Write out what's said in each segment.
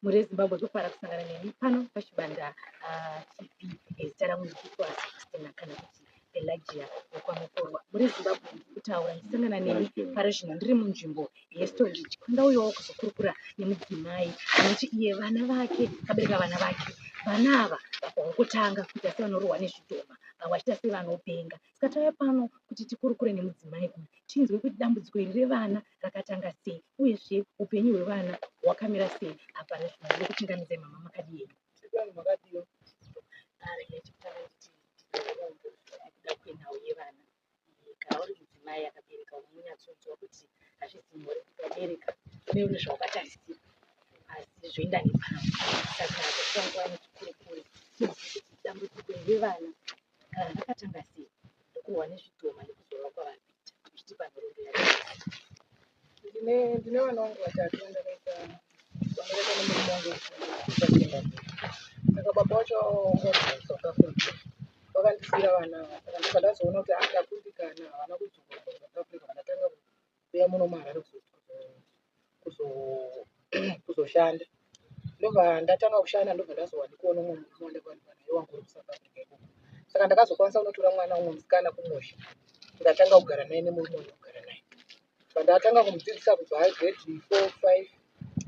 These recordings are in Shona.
Mhuri yeZimbabwe kufara kusangana nemi pano paChibanda TV. Zita rangu ndikuitwa Christina kana kuti Pelagia wekwaMukorwa. Mhuri yeZimbabwe kutaura ndisangana nemi pari zvino ndiri munzvimbo yeStonebridge kwandauyawo kuzokurukura nemudzimai anoti iye vana vake akabereka vana vake vana ava vakangotanga kuita sevanorohwa nezvidhoma vamwe vachiita sevanopenga saka tauya pano kuti tikurukure nemudzimai uyu tinzwe kuti dambudziko iri revana rakatanga sei uyezve upenyu hwevana hwakamira sei apa rezvino ndiri kuchingamidzai mama makadii Makadiwa. Regai chekutanga nditi ndine nekuda kwenhau yevana. Kana uri mudzimai akabereka unonyatsonzwa kuti hazvisi nyore kuti wabereka une zvawakatarisira asi zvoenda nepamwe. Saka toda nguva yekukurukura tinzwe kuti dambudziko revana rakatanga sei nekurohwa nezvidhoma nekuzorwa kwavari kuita zvichitipa nhoroondo yacho. Ndine ndine vana vangu vatatu vandakaita vandakaita nemurume wangu kuZimbabwe. Saka baba vacho vanga vari kuSouth Africa. Vakandisiira vana ava. Saka ndobva ndazoona kuti ah ndakundikana havana kudzoka kubva kuSouth Africa vandatanga kuuya muno muHarare kuzoshanda. Ndobva ndatanga kushanda ndobva ndazowanikwawo neumwe murume wandakawanikwa naye wangu uri kuSouth Africa ikoko. Saka ndakazokwanisa kunotora mwana umwe musikana kumusha ndikatanga kugara naye nemurume wandinogara naye. Bva ndatanga kumudzidzisa kubva grade 4, 5,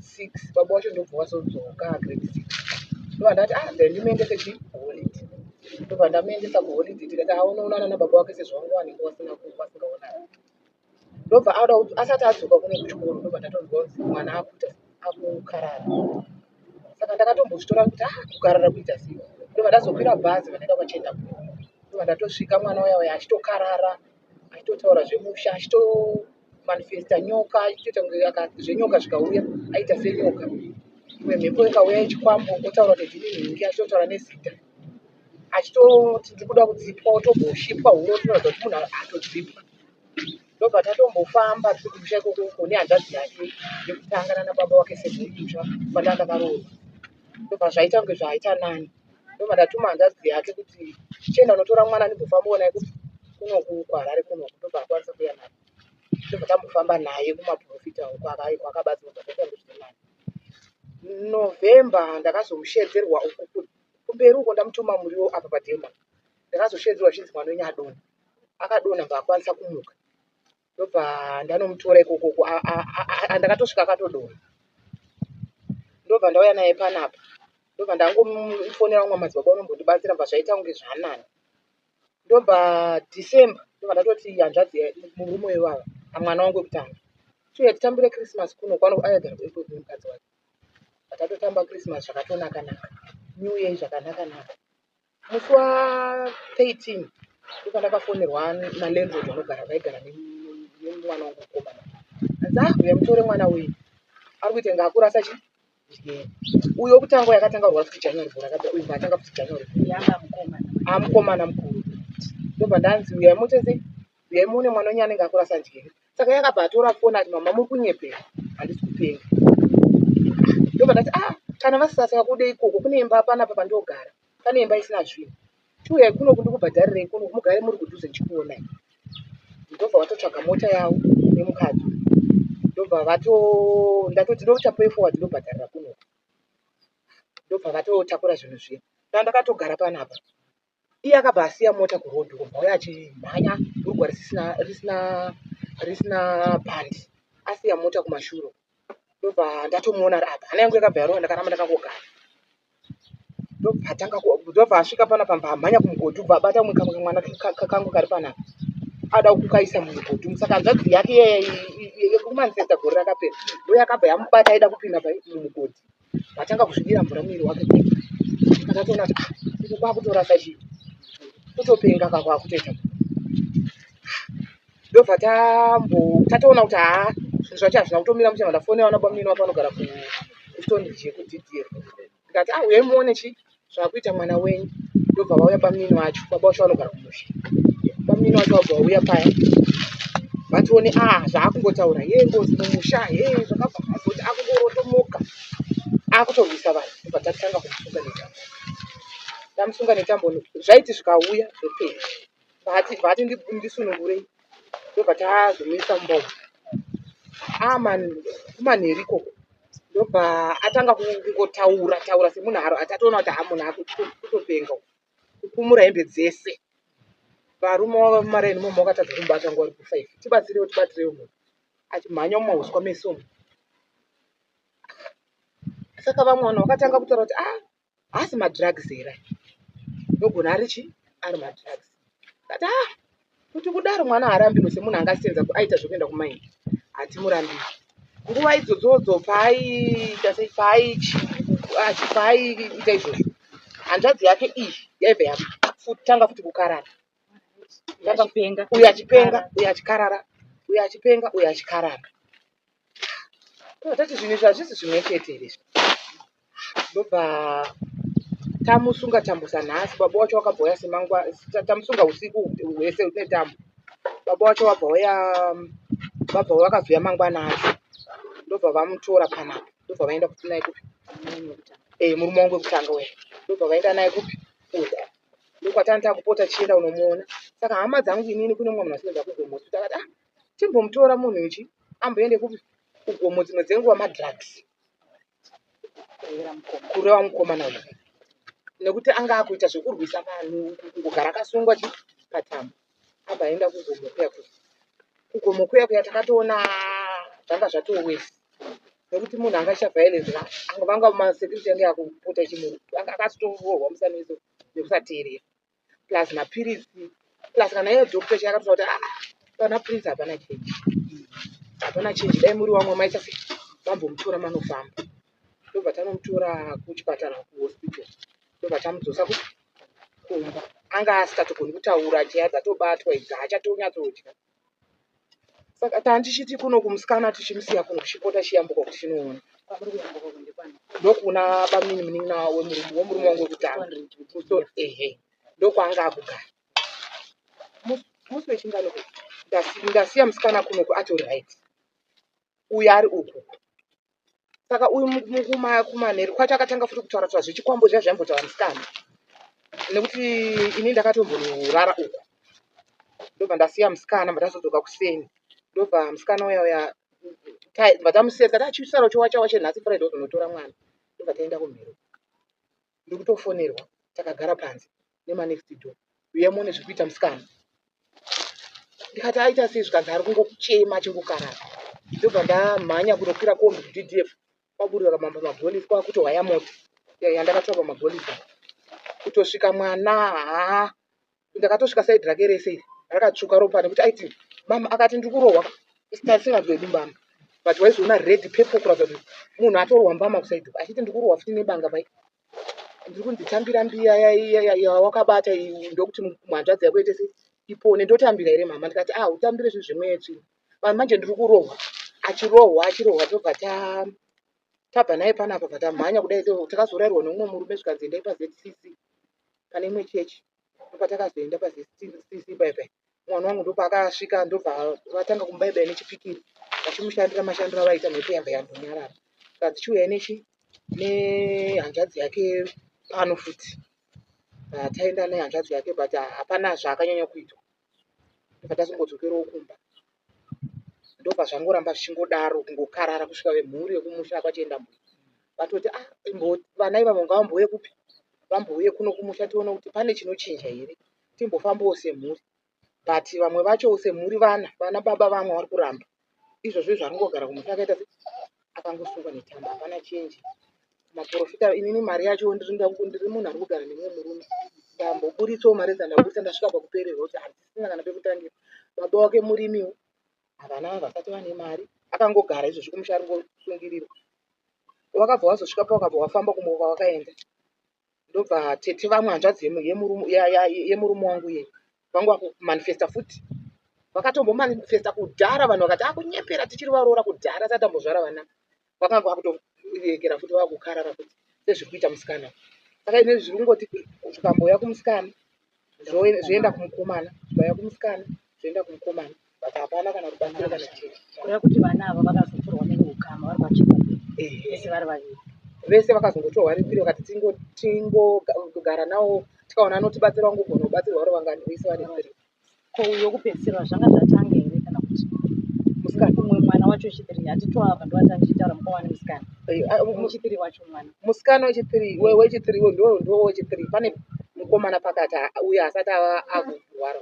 6 baba wacho ndobva wazodzoka grade 6. Ndobva ndati ah then ndimuendese chi kuholiday. Ndobva ndamuendesa kuholiday tikati aonoonana nababa wake sezvo vanga vanenge vasina vasingaonani. Ndobva ada asati adzoka kuno kuchikoro ndobva ndatonzwa kunzi mwana akuita akukarara. Saka ndakatombozvitora kuti ah kukarara kuita sei. Ndobva ndazokwira bhazi vandaenda kwaChenda. Ndobva ndatosvika mwana uya uya achitokarara achitotaura zvemusha achitomanifesta nyoka achitoita kunge zvenyoka zvikauya aita senyoka. Imwe mhepo ikauya yechikwambo otaura kuti ndini nhingi achitotaura nezita. Achitoti ndiri kuda kudzipwa otomboshipwa huro otoratidza kuti munhu atodzipwa. Ndobva tatombofamba tiri kumusha ikoko nehanzvadzi yake yekutanga nana baba wake sezvo kumusha kwandanga ndakaroorwa. Ndobva zvaita kunge zvaita nani. Ndobva ndatuma hanzvadzi yake kuti chienda unotora mwana ndimbofambawo naye kunoku kuHarare kunoku. Ndobva akwanisa kuuya naye. Ndobva tambofamba naye kumaporofita uko kwakabatsirwa zvaita kunge zviri nani. November ndakazomushedzerwa uku kumberi uko ndamutuma muriwo apa padhema. Ndakazoshedzerwa zvichinzi mwana wenyu adonha. Akadonha bva akwanisa kumuka. Ndobva ndanomutora ikoko ndakatosvika akatodonha. Ndobva ndauya naye panapa. Ndobva ndangomufonera vamwe madzibaba vanombondibatsira bva zvaita kunge zvanani. Ndobva December ndobva ndatoti hanzvadzi murume wevava mwana wangu wekutanga. Chiuya titambire Christmas kuno kwano aigara kuEpworth nemukadzi wake. Tatotamba Christmas zvakatonaka naka. New Year zvakanaka naka. Musi wa 13 ndopandakafonerwa nalandlord vanogara vaigara nemwana wangu mukomana. Hanzi ah uya mutore mwana wenyu. Ari kuita kunge akurasa chi njere. Uyo wekutanga uyo akatanga kurwara futi January gore rakapera uyu atanga futi January. Yanga mukomana. Ah mukomana mukuru. Ndobva ndanzi uyai muite sei? Uyai muone mwana wenyu anenge akurasa njere. Saka iye akabva atora foni ati mama muri kunyepera handisi kupenga. Ndobva ndati ah kana vasisasaka kude ikoko kune imba panapa pandogara pane imba isina zvinhu. Chiuyai kuno ndikubhadharirei kuno mugare muri kudhuze ndichikuonai. Ndobva vatotsvaga mota yavo nemukadzi. Ndobva vato ndatoti ndoita pay forward ndobhadharira kuno. Ndobva vatotakura zvinhu zviya. Ndandakatogara panapa. Iye akabva asiya mota kuroad uko bva auya achimhanya bhurugwa risisina risina risina bhandi asiya mota kumashure uko. Ndobva ndatomuona ari apa. Hana yangu yakabva yarova ndakaramba ndakangogara. Ndobva atanga ndobva asvika panapa bva amhanya kumugodhi ubva abata kamwe kamwe kamwana kangu kari panapa. Ada kukaisa mumugodhi umu. Saka hanzvadzi yake yekumanifesta gore rakapera ndoyakabva yamubata aida kupinda mumugodhi. Vatanga kuzvidira mvura muviri wake akatoona kuti ah uku kwakutorasa chii kutopenga ka kwakutoita ndobva tambo tatoona kuti haa zvinhu zvacho hazvina kutomira mushe ndafonera vana bamunini wako vanogara kuStonebridge yekuDDF ndikati ah uyai muone chi zvakuita mwana wenyu ndobva vauya bamunini vacho baba vacho vanogara kumusha bamunini vacho vabva vauya paya vatione ah zvaakungotaura ye ngozi mumusha he zvakabva azoti akungorotomoka akutorwisa vanhu ndobva tatanga kumusunga netambo tamusunga netambo zvaiti zvikauya zvopera vati vati ndisunungurei ndobva tazomuisa mumba umu aman kumanheru ikoko. Ndobva atanga kungotaura taura semunhu aro atatoona kuti ha munhu akutopenga uku. Kukumura hembe dzese. Varume vava mumaraini imomo vakatadza kumubata nguva iri kufive. Tibatsirewo tibatsirewo munhu. Achimhanya mumauswa mese umu. Saka vamwe vanhu vakatanga kutaura kuti ah haasi madrugs here aya? Ndogona ari chi ari madrugs. Ndati ah kuti kudaro mwana haarambirwe semunhu angasenza aita zvekuenda kumaini hatimurambiri. Nguva idzodzodzo paaiita sei paaiita izvozvo hanzvadzi yake iyi yaibva yatanga futi kukarara. Uyu achipenga uyu achikarara uyu achipenga uyu achikarara. Tati zvinhu izvi hazvisi zvimwe chete here izvi? Ndobva tamusunga tambo sanhasi baba wacho wakabva waya semangwa tamusunga usiku hwese netambo baba wacho wabva waya vabva vakazouya mangwana acho ndobva vamutora panapa ndobva vaenda kupi naye kupi eh murume wangu wekutanga uya ndobva vaenda naye kupi uko ndokwatanga takupota tichienda unomuona saka hama dzangu inini kune mumwe munhu asinoenda kugomosi takati ah timbomutora munhu ichi amboende kupi kugomo dzimwe dzenguva madrugs kureva mukomana uyu nekuti anga akuita zvekurwisa vanhu kungogara akasungwa chi patambo abva aenda kugomo kuya kuya kugomo kuya kuya takatoona zvanga zvatowesi nekuti munhu anga achiita violence ka vanga masecurity ange akupota chimunhu anga akatorohwa musana wese nekusateerera plus mapiritsi plus kana iye doctor chaiye akatotaura kuti ah pana prince hapana change hapana change dai muri vamwe maita sei mambomutora manofamba ndobva tanomutora kuchipatara kuhospital ndobva tamudzosa kupi kumba anga asikatogoni kutaura nyaya dzatobatwa idzi haachatonyatsodya saka tandichiti kuno kumusikana tichimusiya kuno tichipota chiyambuka kuti chinoona ndokuna bamnini munin'ina wemurume wangu wekutanga ehe ndokwaanga akugara musi wechingano ndasiya musikana kunoku atori right uyu ari uku saka uyu kumanheru kwacho akatanga futi kutaura taura zvechikwambo zviya zvaimbotaura musikana nekuti ini ndakatombonorara uku ndobva ndasiya musikana bva ndazodzoka kuseni ndobva musikana uya uya bva tamusiya tikati achisara uchiwacha wache nhasi friday wozonotora mwana ndobva taenda kumhero ndikutofonerwa takagara panze nemanext door uye muone zviri kuita musikana ndikati aita sei zvikanzi ari kungochema achingokarara ndobva ndamhanya kunokwira kombi kuddf kwaburira kamambo magolisi kwakutohaya mota yandakatora pamagolisi apa kutosvika mwana haa ndakatosvika saidi rake rese iri rakatsvuka ropa nekuti aiti mama akati ndiri kurohwa tisinganzwe mbama but waizoona red purple kuratidza kuti munhu atorohwa mbama kusaidi achiti ndiri kurohwa futi nebanga pai ndiri kunzi tambira mbiya yawakabata ndokuti hanzvadzi yako ite sei ipone ndotambira here mama ndikati ah utambire zvinhu zvemweya tsvina vanhu manje ndiri kurohwa achirohwa achirohwa tobva tabva naye panapa bva tamhanya kudai takazorairwa neumwe murume zvikanzi endai pazcc pane imwe chechi ndopatakazoenda pazcc pai mwana wangu ndopaakasvika ndobva vatanga kumubaibaya nechipikiri vachimushandira mashandiro avaita mhepo yabva yambonyarara zvikanzi chiuyai nechi nehanzvadzi yake pano futi taenda nehanzvadzi yake but hapana zvaakanyanya kuitwa ndobva tazongodzokerawo kumba ndobva zvangoramba zvichingodaro kungokarara kusvika vemhuri yekumusha kwachienda mbuya vatoti ah vana ivavo ngavambouye kupi vambouye kuno kumusha tione kuti pane chinochinja here timbofambawo semhuri but vamwe vacho semhuri vana vana baba vamwe vari kuramba izvozvo izvo aringogara kumusha akaita se akangosungwa netambo hapana chenji maprofita inini mari yacho ndiri munhu ari kugara nemumwe murume ndamboburitsawo mari dzandaburitsa ndasvika pakupererwa kuti handisina kana pekutangira baba wake murimiwo havana vasati vane mari akangogara izvozvi kumusha aringosungirirwa wakabva wazosvika pawakabva wafamba kumwe kwawakaenda ndobva tete vamwe hanzvadzi yemurume wangu iye vangu vakumanifesta futi vakatombomanifesta kudhara vanhu vakati akunyepera tichiri varoora kudhara tatambozvara vana vakanga vakutorekera futi vakukarara futi sezviri kuita musikana saka ine zviri kungoti zvikambouya kumusikana zvoenda kumukomana zvikauya kumusikana zvoenda kumukomana but hapana kana rubatsiro kana chii kureva kuti vana ava vakazotorwa neveukama vari kwachikope vese vari vaviri vese vakazongotorwa ripiri vakati tingogara nawo tikaona anotibatsira wangogona kubatsirwa vari vangani vese vari three ko uyo wekupedzisira zvanga zvatanga here kana kuti musikana umwe mwana wacho wechithree hatitwava ndovatandichitaura mukomana nemusikana. Wechithree wacho mwana. Musikana wechithree wechithree ndo wechithree. Pane mukomana pakati uyo asati ava akurwara.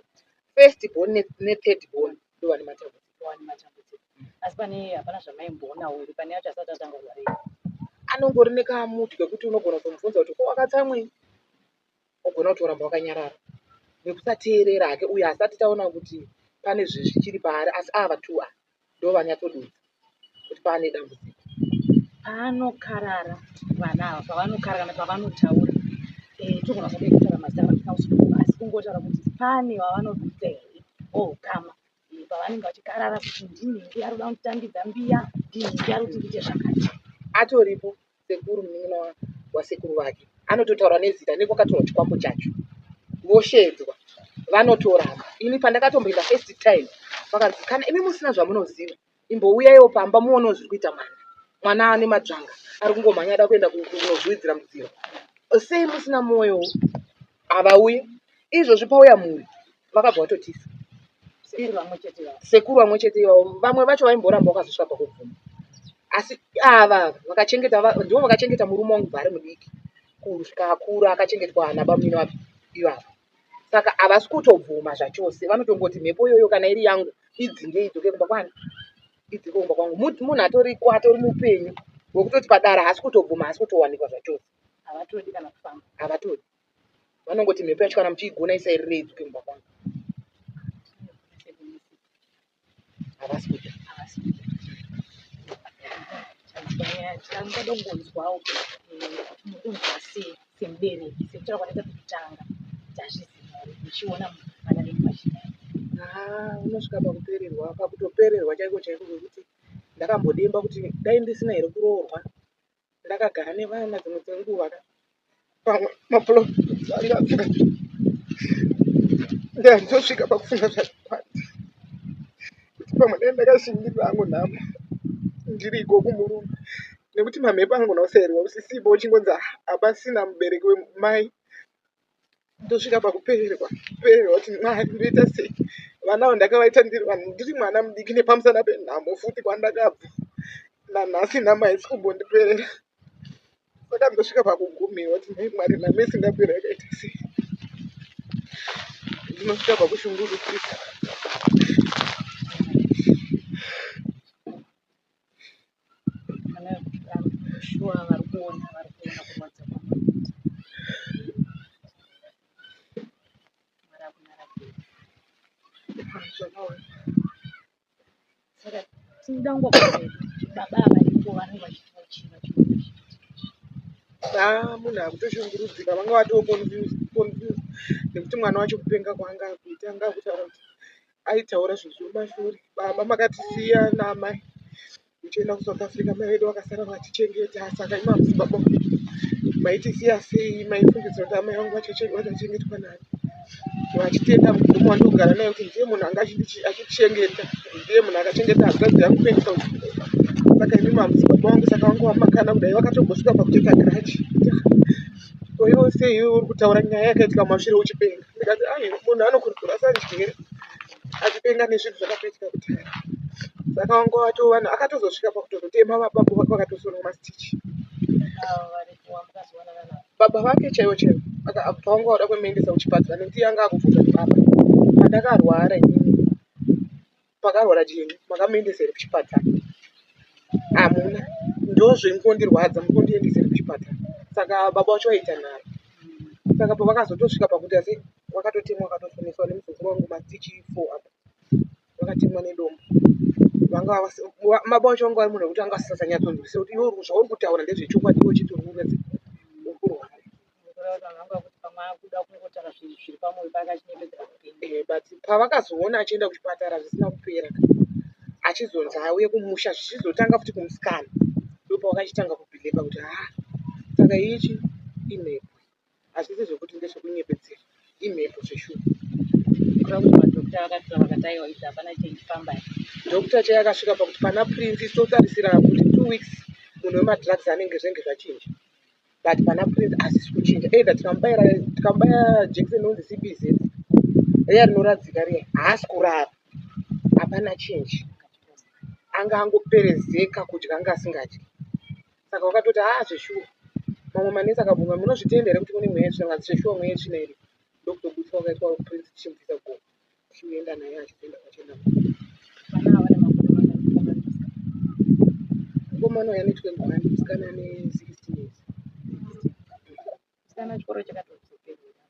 First born nethird born ndo vane matambudziko. Vane matambudziko. Asi pane hapana zvamaimboonawo here pane yacho asati atanga kurwara? Anongori nekamuti kekuti unogona kutomubvunza kuti ko wakatsamwei, ogona kutoramba wakanyarara nekusateerera hake. Uyo asati taona kuti pane zvichiri paari, asi ava two ava ndo vanyatsodudza kuti paane dambudziko. Paanokarara vana ava, pavanokarara kana pavanotaura, togona kusadai kutaura mazita kana tisina kusununguka, asi kungotaura kuti pane vavanodudza here voukama pavanenge vachikarara kuti ndinhingi ari kuda kunditambidza mbiya, ndinhingi ari kuti ndiite zvakati. Atoripo sekuru, munin'ina wasekuru vake anototaura nezita nekwakatorwa chikwambo chacho, voshedzwa vanotoramba. Ini pandakatomboenda first time vakanzi kana imi musina zvamunoziva imbouyaiwo pamba muonewo zviri kuita mwana. Mwana ane madzvanga ari kungomhanya ada kuenda kunozviwidzira mudziva, sei musina mwoyo? Havauye. Izvozvi pauya mhuri vakabva vatotisa. Sekuru vamwe chete ivavo, vamwe vacho vaimboramba vakazosvika pakubvuma, asi ava vakachengeta ndivo vakachengeta murume wangu kubva ari mudiki kusvika akura, akachengetwa nabamunini vapi ivava. Saka havasi kutobvuma zvachose, vanotongoti mhepo iyoyo kana iri yangu idzinge idzoke kumba kwani, idzoke kumba kwangu. Munhu atoriko atori mupenyu wekutoti padara haasi kutobvuma, haasi kutowanikwa zvachose. Havatodi kana kufamba. Havatodi, vanongoti mhepo yacho kana muchiigona isairire idzoke kumba kwangu. Havasi kuda. Havasi kuda. Tinoda kungonzwawo kuti mukunzwa sei semubereki, sekutaura kwataita pekutanga, tazviziva muchiona vana venyu vachidai. Unosvika pakupererwa, pakutopererwa chaiko chaiko, kwekuti ndakambodemba kuti dai ndisina here kuroorwa, ndakagara nevana dzimwe dzenguva pamwe maproblems anga ndandosvika pakufunga zvakawanda kuti pamwe dai ndakashingirira hangu nhamo ndiriko kumurume, nekuti mamhepo anogona kusairwa usisipo uchingonzi hapasina mubereki wemai. Ndosvika pakupererwa pererwa kuti Mwari, ndoita sei? Vana avo ndakavaita ndiri vanhu ndiri mwana mudiki nepamusana penhamo futi kwandakabva nanhasi nhamo haisi kumbondiperera. Saka ndosvika pakugumirwa kuti nhai Mwari, nhamo isingaperi yakaita sei? Ndinosvika pakushungurudzika. Shuwa vari kuona, vari kuona kurwadza kwamunoita. Mwari akunyaradze. Zvakaoma. Saka tinoda kungobvunza kuti baba ava ivo vanenge vachitiwo chii vachiona zvichiitika izvi? Haa, munhu akutoshungurudzika, vanga vatoo confused nekuti mwana wacho kupenga kwaanga akuita, anga akutaura kuti aitaura zvinhu zvemumashure. Baba makatisiya naamai muchienda kuSouth Africa, mai vedu vakasara vatichengeta, saka imi hamusi baba, maitisiya sei? Maifungidzira kuti amai vangu vachachengetwa nani? Vachitenda murume wandinogara naye kuti ndiye munhu anga achitichengeta, ndiye munhu akachengeta hanzvadzi yangu kuendesa kuchikoro, saka imimi hamusi baba vangu. Saka vanga vamakana kudai, vakatombosvika pakutoita grudge. Ko iwe sei iwe uri kutaura nyaya yakaitika mumashure uchipenga? Ndikati ai, munhu anokurudzirwa sanjere achipenga nezvinhu zvakatoitika kudhara. Saka vanga vato vanhu akatozosvika pakutozotema baba vake, vakatosonwa mastitch. Ava varipo vamukazowanana navo? Baba vake chaivo chaivo pavanga vada kumuendesa kuchipatara, nekuti yanga akubvunza kuti baba, pandakarwara inini, pakarwara Jeni, makamuendesa here kuchipatara? Hamuna, ndozvingondirwadza, muri kundiendesa here kuchipatara? Saka baba vacho vaita nharo. Saka pavakazotosvika pakuti asi vakatotemwa, vakatosoneswa nemuzukuru wangu mastitch 4 apa, vakatemwa nedombo. Vanga baba vacho vanga vari munhu wekuti anga asisasanyatsokunzwisisa kuti iwe zvauri kutaura ndezvechokwadi, iwe uchiti uri uri kurwara. Kureva kuti vanhu vanga kuti pamwe akuda kungotaura zvinhu zviri pamwoyo pake achinyepedzera kupenga. But pavakazoona achienda kuchipatara zvisina kupera, achizonzi auye kumusha, zvichizotanga futi kumusikana, ndopavakachitanga kubhilivha kuti ha, saka ichi imhepo, hazvisi zvekuti ndezvekunyepedzera, imhepo zveshuwa. Kureva kuti madhokta vakasvika vakati aiwa, idzi hapana change, fambai. Doctor chaiye akasvika pakuti pana Prince totarisira kuti 2 weeks munhu wemadrugs anenge zvenge zvachinja, but pana Prince asisi kuchinja. Either tikamubayira, tikamubaya jekiseni inonzi CBZ riya rinoradzika riya, haasi kurara, hapana change. Anga angoperezeka kudya anga asingadyi. Saka wakatoti haa zveshuwa. Mamwe manesi akabvunza munozvitenda here kuti kune mweya yetsvina vakati zveshuwa mweya yetsvina iri. Ndokutobutswa wakaitwa Prince tichimubvisa gomo tichienda naye achizoenda kwachena. Vana ava vane makore mangani mukomana nemusikana? Mukomana uyu ane 21 musikana ane 16 years. Musikana chikoro chakatozoperera.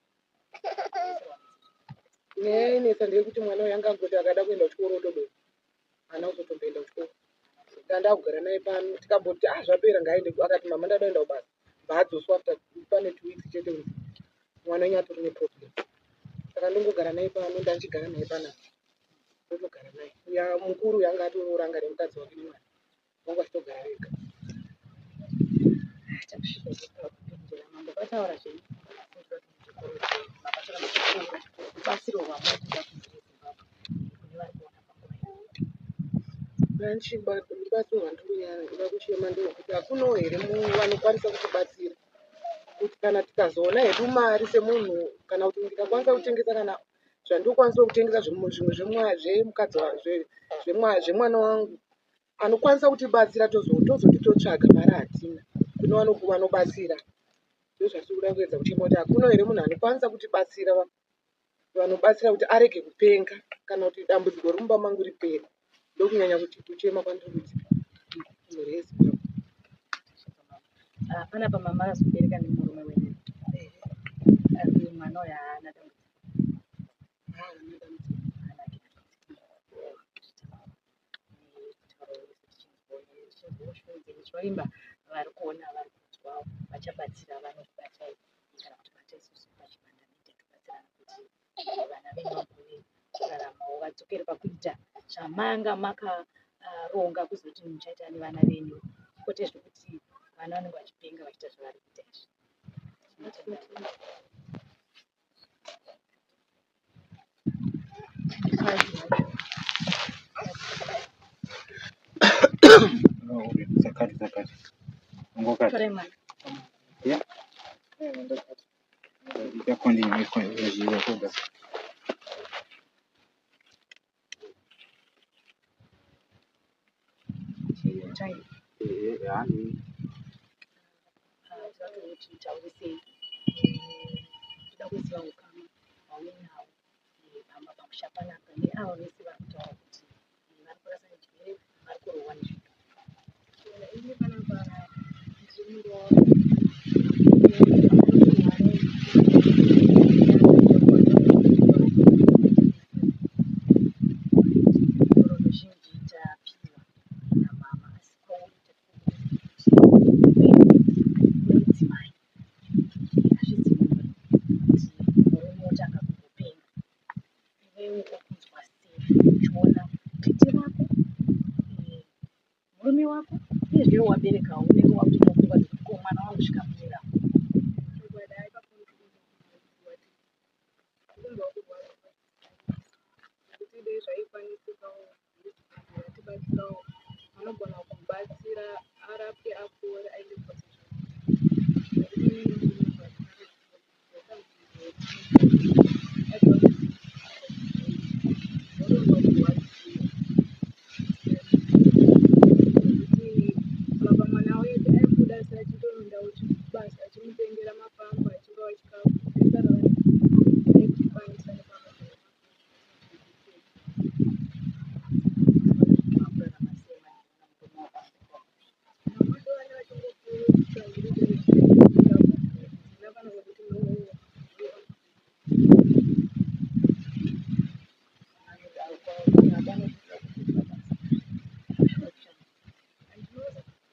Nyaya yainetsa ndeyekuti mwana uyu anga angoti akada kuenda kuchikoro otodonha. Haana kuzotomboenda kuchikoro. Ndanga ndakugara naye pano tikamboti ah zvapera ngaaende akati mama ndada kuenda kubasa. Bva adzoswa after pane 2 weeks chete kunzi mwana wenyu atori neproblem. Saka ndongogara naye pano ndandichigara naye panapa. Ndotogara naye. Uya mukuru uyu anga atoroora anga nemukadzi wake nemwana. Vanga vachitogara vega. Takusvika pakupindira mambo vataura zvenyu rubatsiro rwamuri kuda kumhuri yeZimbabwe kune vari kuona panguva ino. Rubatsiro rwandiri kunyanya kuchema ndewekuti hakunawo here vanokwanisa kutibatsira kuti kana tikazoona hedu mari semunhu kana kuti ndikakwanisa kutengesa kana zvandinokwanisa kutengesa zvimwe zvemukadzi zvemwana wangu anokwanisa kutibatsira tozoti totsvaga mari hatina kune vanobatsira ndozvatiri kuda kuedza kuchema kuti hakuna here munhu anokwanisa kutibatsira vanobatsira kuti arege kupenga kana kuti dambudziko remumba mangu ripere ndokunyanya kuchema kwandiri kuita mhuri yeZimbabwe. Ah, panapa mama akazobereka nemurume wenyu. Uyu mwana uyu haana dambudziko. Haana dambudziko. Haana Tinovimba vari kuona vari kunzwa vachabatsira vanokubatai kana kuti bata isusu paChibanda Media tobatsirana kuti vana vedu vagone kuraramawo vadzokere pakuita zvamanga makaronga kuzoti muchaita nevana venyu kwete zvekuti vana vanenge vachipenga vachiita zvavari kuita izvi. Tinotenda. Zakati zakati. Ungokati. Torai mwana. Yeah. You continue, you continue. Tangi. Yeah. Tinoda kuti taurisei toda kuziva ukama hwauinahwo pamba pamusha panapa neava vese vari kutaura kuti vari kurasa njere vari kurohwa nezvidhoma. Ini panapa ndiri muroora. Nhoroondo zhinji tapiwa namama asi kwauri mudzimai hazvizi nyore kuti murume otanga kungopenga iwewe wakunzwa sei uchiona tete vako murume wako uyezve iwe waberekawo unenge wakutoita pfungwa dzekuti ko mwana wangu zvikamira. Chokwadi ipapo ndinonzwa kurwadziwa nekuti dai zvaikwanisikawo vatibatsirawo vanogona kumubatsira arapwe apore aende kubasa zvakanaka. Nekuti inini ndinonzwa kurwadziwa nekuti baba mwana wedu aibuda asi achitoendawo kubasa achimutengera mapamba achivawo chikafu vaisara vari aikukwanisa nepamwe. Makurarama sei manje murume wako? Mama vana vachingokura zviri kana kuti no.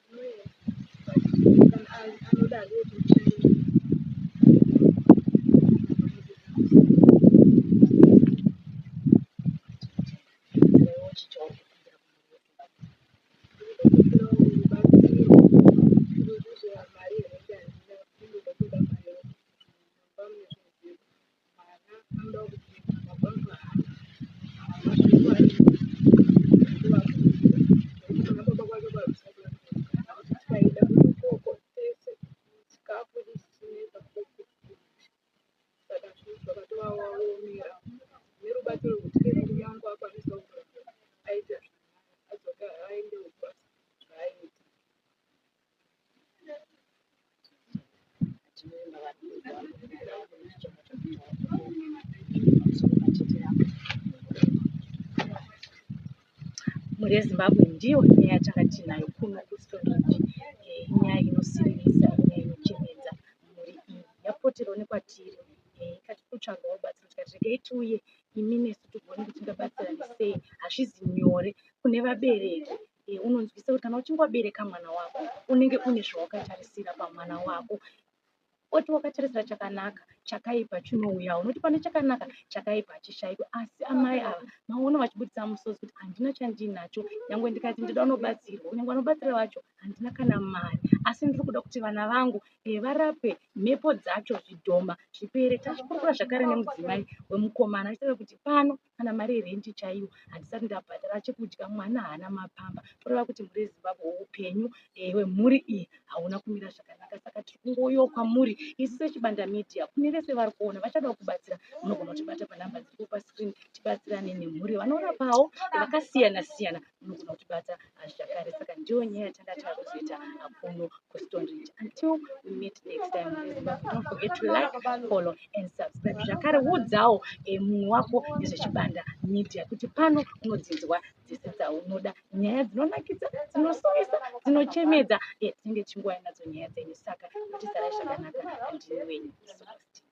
Ndinoenda but kana anoda hake kuti ndishande. Pamusoro patete vako. Mhuri yeZimbabwe ndiyo nyaya yatanga tiinayo kuno kuStoneridge. Inyaya inosiririsa, inyaya inochemedza. Mhuri iyi yapoterwa nekwatiri ikati kutsvagawo rubatsiro tikati regai tiuye imi nesu tigone kuti tingabatsirane sei. Hazvizi nyore kune vabereki. Unonzwisisa kuti kana uchinge wabereka mwana wako unenge une zvawakatarisira pamwana wako. Oti wakatarisira chakanaka, chakaipa chinouyawo nokuti pane chakanaka chakaipa hachishaikwi. Asi amai ava maona vachibudisa musodzi kuti handina chandiinacho nyangwe ndikati ndoda unobatsirwa kunyangwe vanobatsira vacho handina kana mari asi ndiri kuda kuti vana vangu varapwe mhepo dzacho zvidhoma zvipere. Tachikurukura zvakare nemudzimai wemukomana achitaura kuti pano kana mari yerendi chaiyo handisati ndabhadhara chekudya mwana haana mapamba kureva kuti mhuri yeZimbabwe upenyu hwemhuri iyi hauna kumira zvakanaka saka tiri kungouyawo kwamuri isu seChibanda Media kune vese vari kuona vachadawo kubatsira munogona kutibata panhamba dziripo pascreen tibatsirane nemhuri vanorapawo vakasiyana siyana munogona kutibata zvakare saka ndiyo nyaya yatanga takuzoita kuno kuStoneridge. Until we meet next time, Zimbabwe, don't forget to like, follow and subscribe. Zvakare udzawo mumwe wako nezveChibanda Media kuti pano unodzinzwa dzese dzaunoda, nyaya dzinonakidza, dzinosuwisa, dzinochemedza, tinenge tichingouya nadzo nyaya dzenyu. Saka kuti sarai zvakanaka, ndini wenyu Celestine.